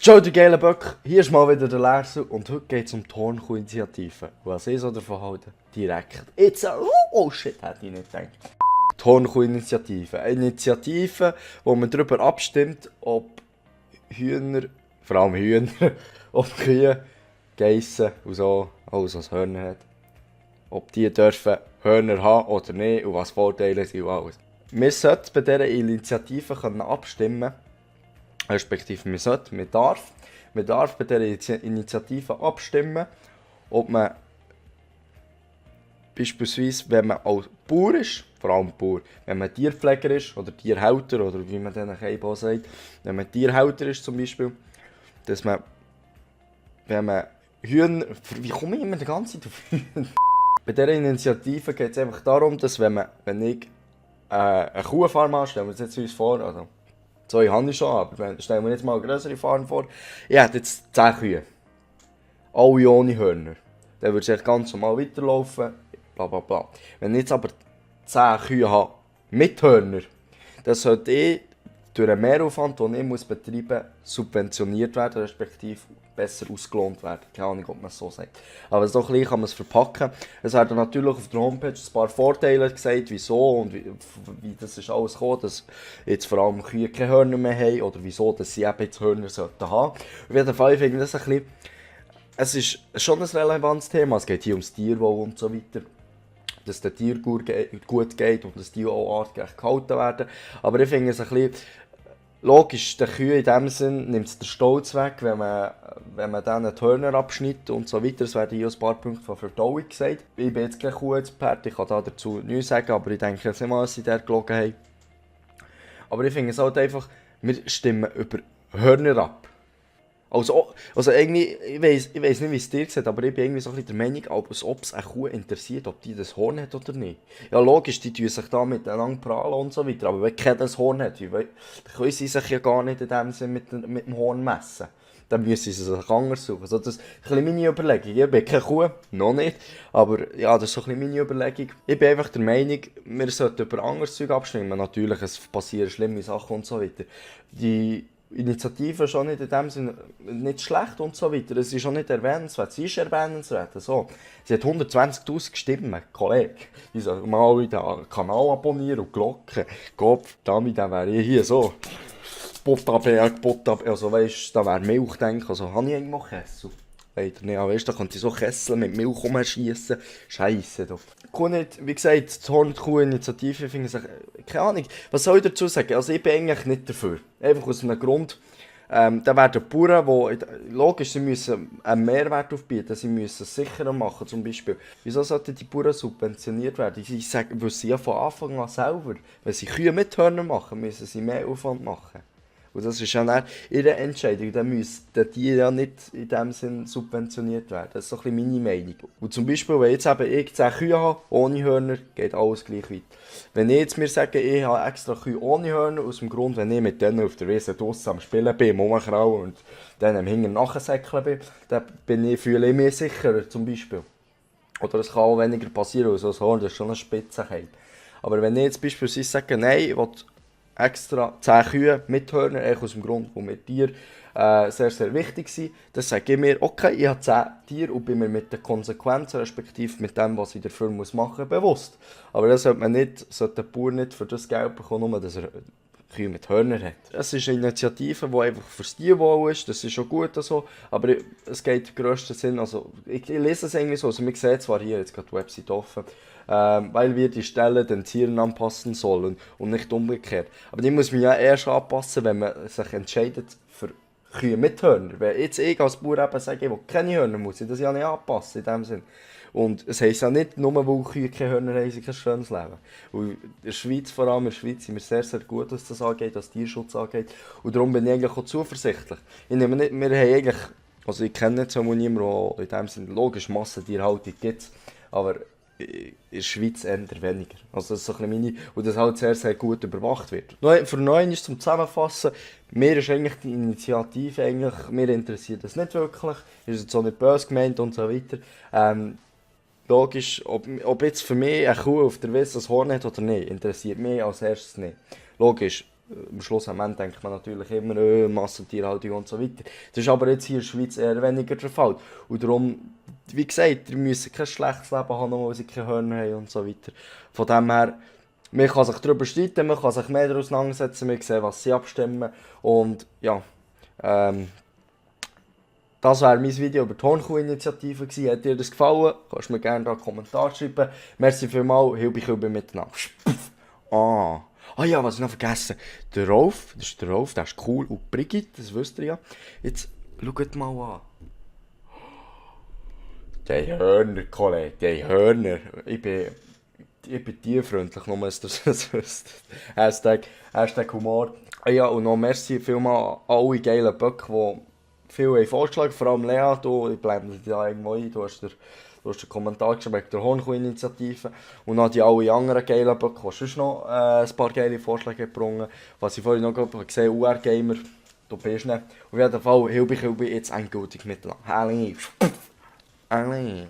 Ciao, die geile Böck, hier ist mal wieder der Lersu und heute geht es um die Hornkuh-Initiative. Was ich so davon halte? Direkt. Jetzt, oh shit, hätte ich nicht gedacht. Die Hornkuh-Initiative. Eine Initiative, wo man darüber abstimmt, ob Hühner, vor allem Hühner, ob Kühe, Geissen und so, alles was Hörner hat, ob die dürfen Hörner haben oder nicht und was Vorteile sind und alles. Wir sollten bei dieser Initiative abstimmen. Respektive man darf bei dieser Initiative abstimmen, ob man beispielsweise, wenn man als Bauer ist, vor allem Bauer, wenn man Tierpfleger ist oder Tierhalter oder wie man denen auch sagt, wenn man Tierhalter ist zum Beispiel, dass man, wenn man Hühner, wie komme ich immer die ganze Zeit auf Hühner? Bei dieser Initiative geht es einfach darum, dass wenn ich eine Kuhfarm habe, stellen wir uns jetzt uns vor, also, zwei habe ich schon, aber stellen wir jetzt mal eine größere Farm vor. Ich hätte jetzt 10 Kühe. Alle ohne Hörner. Dann würde es ganz normal weiterlaufen, bla bla bla. Wenn ich jetzt aber 10 Kühe habe mit Hörner, dann sollte ich durch einen Mehraufwand, den ich betreiben muss, subventioniert werden, respektive besser ausgelohnt werden. Keine Ahnung, ob man es so sagt. Aber so klein kann man es verpacken. Es werden natürlich auf der Homepage ein paar Vorteile gesagt, wieso und wie das ist alles gekommen, dass jetzt vor allem Kühe keine Hörner mehr haben oder wieso, dass sie eben jetzt Hörner sollten haben. Auf jeden Fall finde ich das ein bisschen, es ist schon ein relevantes Thema. Es geht hier ums Tierwohl und so weiter. Dass den Tieren gut geht und dass die auch artgerecht gehalten werden. Aber ich finde es ein bisschen logisch, den Kühen in dem Sinn nimmt es den Stolz weg, wenn man dann die Hörner abschneidet und so weiter. Es werden hier ein paar Punkte von Verdauung gesagt. Ich bin jetzt kein Kuhexperte, ich kann dazu nichts sagen, aber ich denke nicht mal, dass sie dort gelogen haben. Aber ich finde es halt einfach, wir stimmen über Hörner ab. Also irgendwie, ich weiss nicht, wie es dir sieht, aber ich bin irgendwie so ein bisschen der Meinung, ob es eine Kuh interessiert, ob die das Horn hat oder nicht. Ja, logisch, die tun sich da miteinander prahlen und so weiter, aber wenn keiner das Horn hat, dann können sie sich ja gar nicht in dem Sinne mit dem Horn messen. Dann müssen sie sich anders suchen. Also das ist ein bisschen meine Überlegung. Ich bin keine Kuh, noch nicht, aber ja, das ist so ein bisschen meine Überlegung. Ich bin einfach der Meinung, wir sollten über anderes Zeug abstimmen. Natürlich, es passieren schlimme Sachen und so weiter. Die Initiative ist schon nicht in dem Sinne nicht schlecht und so weiter. Es ist schon nicht erwähnenswert. Sie ist erwähnenswert. So. Sie hat 120'000 Stimmen, Kollege. Ich soll mal den Kanal abonnieren und Glocke. Gott, damit wäre ich hier so. Butterberg, also weißt du, da wäre Milch, denke ich. Also habe ich irgendwo Kessel? Leider nicht, aber weißt du, da könnte ich so Kessel mit Milch rumschiessen. Scheisse doch. Wie gesagt, die Hornkuh-Initiative finde ich, keine Ahnung, was soll ich dazu sagen? Also ich bin eigentlich nicht dafür. Einfach aus einem Grund, da werden Bauern, die, logisch, sie müssen einen Mehrwert aufbieten, sie müssen es sicherer machen, zum Beispiel. Wieso sollten die Bauern subventioniert werden? Ich sage, weil sie ja von Anfang an selber, wenn sie Kühe mit Hörnern machen, müssen sie mehr Aufwand machen. Und das ist ja dann ihre Entscheidung. Dann müssten die ja nicht in dem Sinn subventioniert werden. Das ist so ein bisschen meine Meinung. Und zum Beispiel, wenn jetzt eben ich 10 Kühe habe, ohne Hörner, geht alles gleich weit. Wenn ich jetzt mir sage, ich habe extra Kühe ohne Hörner, aus dem Grund, wenn ich mit denen auf der Wiese draussen am Spielen bin, im Rumkrauen und dann am Hintern nachsäckeln bin, dann fühle ich mich sicherer, zum Beispiel. Oder es kann auch weniger passieren, weil so ein Horn ist schon eine Spitzenheit. Aber wenn ich jetzt beispielsweise sage, nein, ich will extra 10 Kühe mit Hörnern, aus dem Grund, wo mir Tiere sehr, sehr wichtig sind, dann sage ich mir, okay, ich habe 10 Tiere und bin mir mit den Konsequenzen, respektive mit dem, was ich dafür machen muss, bewusst. Aber das sollte der Bauer nicht für das Geld bekommen, nur dass er Kühe mit Hörnern hat. Es ist eine Initiative, die einfach fürs Tierwohl ist, das ist schon gut so, aber es geht im grössten Sinn, also ich lese es irgendwie so, also man sieht zwar hier jetzt gerade die Website offen, weil wir die Stelle den Tieren anpassen sollen und nicht umgekehrt. Aber die muss man ja erst anpassen, wenn man sich entscheidet für Kühe mit Hörnern. Wenn jetzt ich als Bauer eben sage, ich will keine Hörner, muss ich das ja nicht anpassen in dem Sinn. Und es heisst ja nicht, nur weil Kühe keine Hörner haben, sie kein schönes Leben. Und in der Schweiz, vor allem in der Schweiz, sind wir sehr, sehr gut, was das angeht, was Tierschutz angeht. Und darum bin ich eigentlich auch zuversichtlich. Ich nehme nicht, wir haben eigentlich, also ich kenne nicht so niemanden, der in dem Sinne, logisch, Massentierhaltung gibt es, aber in der Schweiz eher weniger. Also das ist so ein bisschen meine, und das halt sehr, sehr gut überwacht wird. Für neu zum Zusammenfassen, mir ist eigentlich die Initiative, mir interessiert das nicht wirklich, ist jetzt auch nicht böse gemeint und so weiter. Logisch, ob jetzt für mich eine Kuh auf der Wiese ein Horn hat oder nicht, interessiert mich als erstes nicht. Logisch, am Schluss am Ende denkt man natürlich immer Massentierhaltung und so weiter. Das ist aber jetzt hier in der Schweiz eher weniger der Fall. Und darum, wie gesagt, die müssen kein schlechtes Leben haben, nur weil sie keine Hörner haben und so weiter. Von dem her, man kann sich darüber streiten, man kann sich mehr darüber auseinandersetzen, wir sehen, was sie abstimmen. Und ja, das wäre mein Video über die Hornkuh-Initiative gewesen. Hat dir das gefallen? Kannst du mir gerne da einen Kommentar schreiben. Merci vielmals, Hilbi miteinander. Ah ja, was ich noch vergessen. Der Rolf, das ist der Rolf, der ist cool. Und Brigitte, das wisst ihr ja. Jetzt schaut mal an. Die Hörner, Kollege, die Hörner. Ich bin tierfreundlich, nur dass ihr das wisst. Hashtag Humor. Ah ja, und noch merci vielmals an alle geilen Böcke, die viel haben vorgeschlagen. Vor allem Lea, ich blende dich da irgendwo ein. Du hast den Kommentar geschrieben wegen der Hornkuh-Initiative. Und noch die alle anderen geilen Böcke, die sonst noch ein paar geile Vorschläge gebracht. Was ich vorhin noch gesehen habe, UR-Gamer, du bist nicht. Auf jeden Fall, Hilbi, jetzt endgültig miteinander. Halli. Hallo.